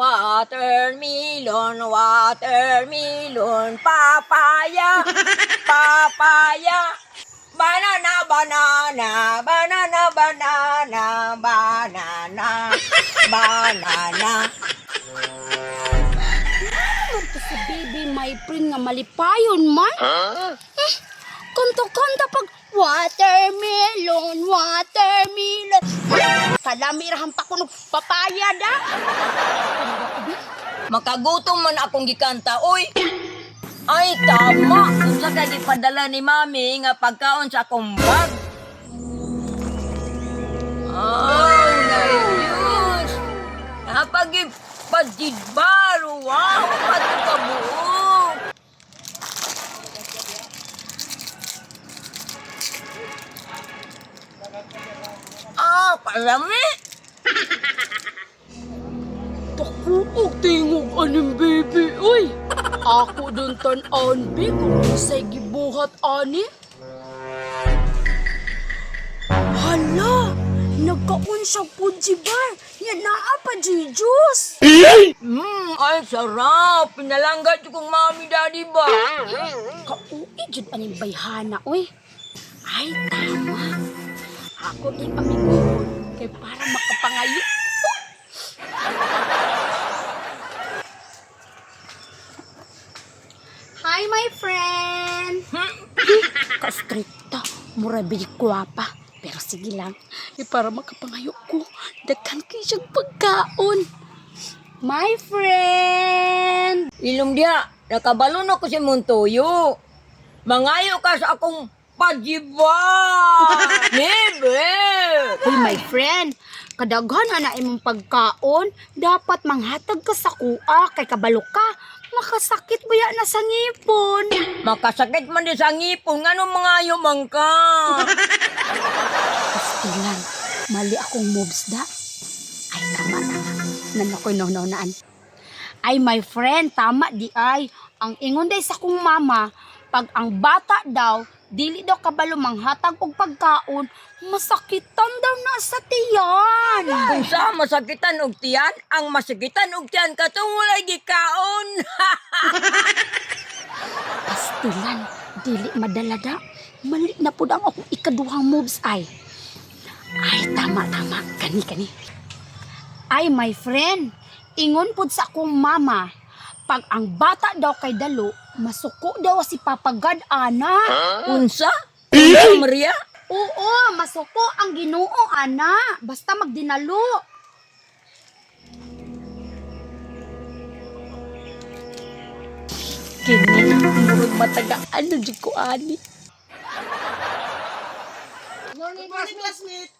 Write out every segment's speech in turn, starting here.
Watermelon, watermelon, papaya, papaya. Banana, banana, banana, banana, banana, banana. To si baby my friend nga malipayon man. Eh, kanta-kanta pag watermelon, watermelon. Kalami rahang pa kuno papaya da. Makagutom man akong gikanta, oy. Ay, tama. Unsa ka gipadala ni Mami nga pagkaon sa akong bag? Ay, Diyos. Napagipagdidbar. Wow, pati kabuok. Ah, kalami. Takuog tingog aning baby, uy. Ako dun tan-an, bi, kung unsay gibuhat ani. Hala, nagkaon siya bar. Nya naa pa juice. Ay, sarap. Pinalanggat kong mami, daddy ba? Kauwi jud aning bayhana, uy. Ay, tama. Ako din amiguhon kay para makapangayo. Hi, my friend! Kastrikta, mura pa. Pero sige lang, eh, para makapangayo ko, daghan kay siyang pagkaon. My friend! Ilong diha, nakabalo na ko si Montoyo. Mangayo ka sa akong pajiba. Libre! Uy, my friend, kadaghan ana imong pagkaon, dapat manghatag ka sa kuha kay kabalo ka. Makasakit ba na sa ngipon? Makasakit man di sa ngipon, ngano mangayo man ka? Pastilan, mali akong moves da. Ay, tama na. Nanakoy naan. Ay, my friend, tama di ay. Ang ingon day sa kong mama, pag ang bata daw, dili daw kabalo manghatag og pagkaon, masakitan daw na sa tiyan. Kung sa masakitan og tiyan, ang masakitan og tiyan katong walay gikaon. Pastilan, dili madalada. Mali na pud ang akong ikaduhang moves ay. Ay, tama, tama. Kani, kani. Ay, my friend, ingon pud sa akong mama, pag ang bata daw kay dalo, masuko daw si Papa God, ana. Unsa? Unsa, Maria? Oo, masuko ang Ginoo, ana. Basta magdinalo. Kini, murag matagaan na jud ko ani. Morning, classmate.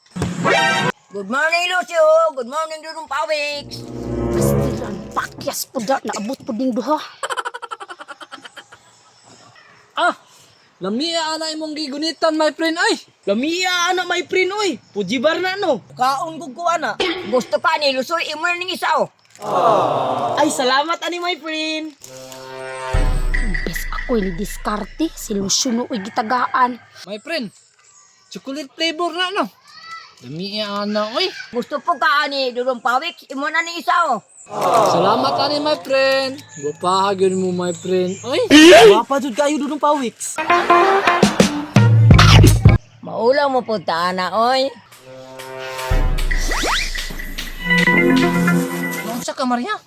Good morning, Lucio. Good morning, Dudong Pawiks. Pastilan, pakyas po da, naabot po ding duha. Ah, lamia ana imong gigunitan, my friend ay. Lamia ana my friend oy. Pujibar na no. Kaon gud ko ana. Gusto ka ni Lusoy, imo na ning isa oh. Ay salamat ani my friend. Imbes ako ni diskarte, si Lucio no uy gitagaan. My friend, chocolate flavor na no. Lamia ana oy. Gusto po ka ani Dudong Pawiks, imo na ning isa oh. Salamat ani my friend. Gupahagyun mo my friend oy. Wapa jud kayo dudong pawiks. Maulaw mo po ta na oy. Unsa ka Maria?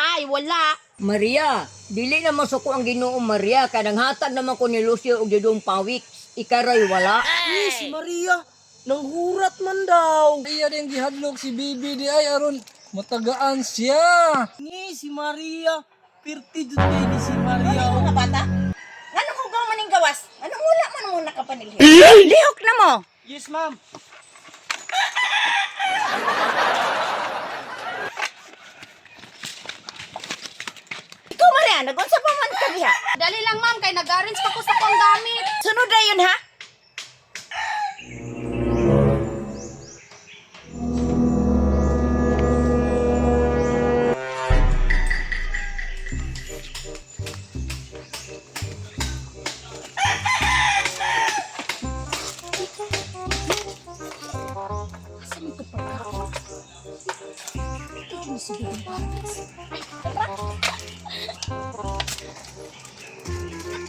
Ay, wala. Maria, dili na masuko ang Ginoo Maria kay nanghatag naman ko ni Lucio og Dudong Pawiks. Ikaray wala. Eh, si Maria nanghurat man daw. Iya din gihadlok si Bibi di ay aron matagaan siya. Ni si Maria pirti jud kay ni si Maria. Ano mga bata? Ngano hugaw man ning gawas? Anong wala man mo nakapanilhin? Lihok na mo. Yes, ma'am. Ikaw Maria, nagunsa pa man ka diha? Dali lang ma'am, kay nag-arrange pa ko sa kong gamit. Sunod na yun ha? Asan ito pagkaon? Ito yun si Bibi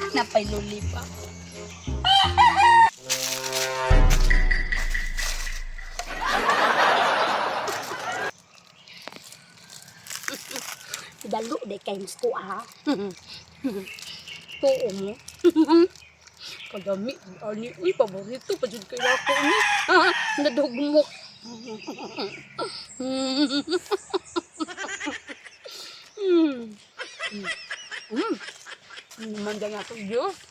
Napay luli pa. Dalo de kay mas kuha. Tuo mo. Kadami ani uy paborito pa jud kay ako ni. Nadugmok. Mm. Mm. Naman na ako Diyos.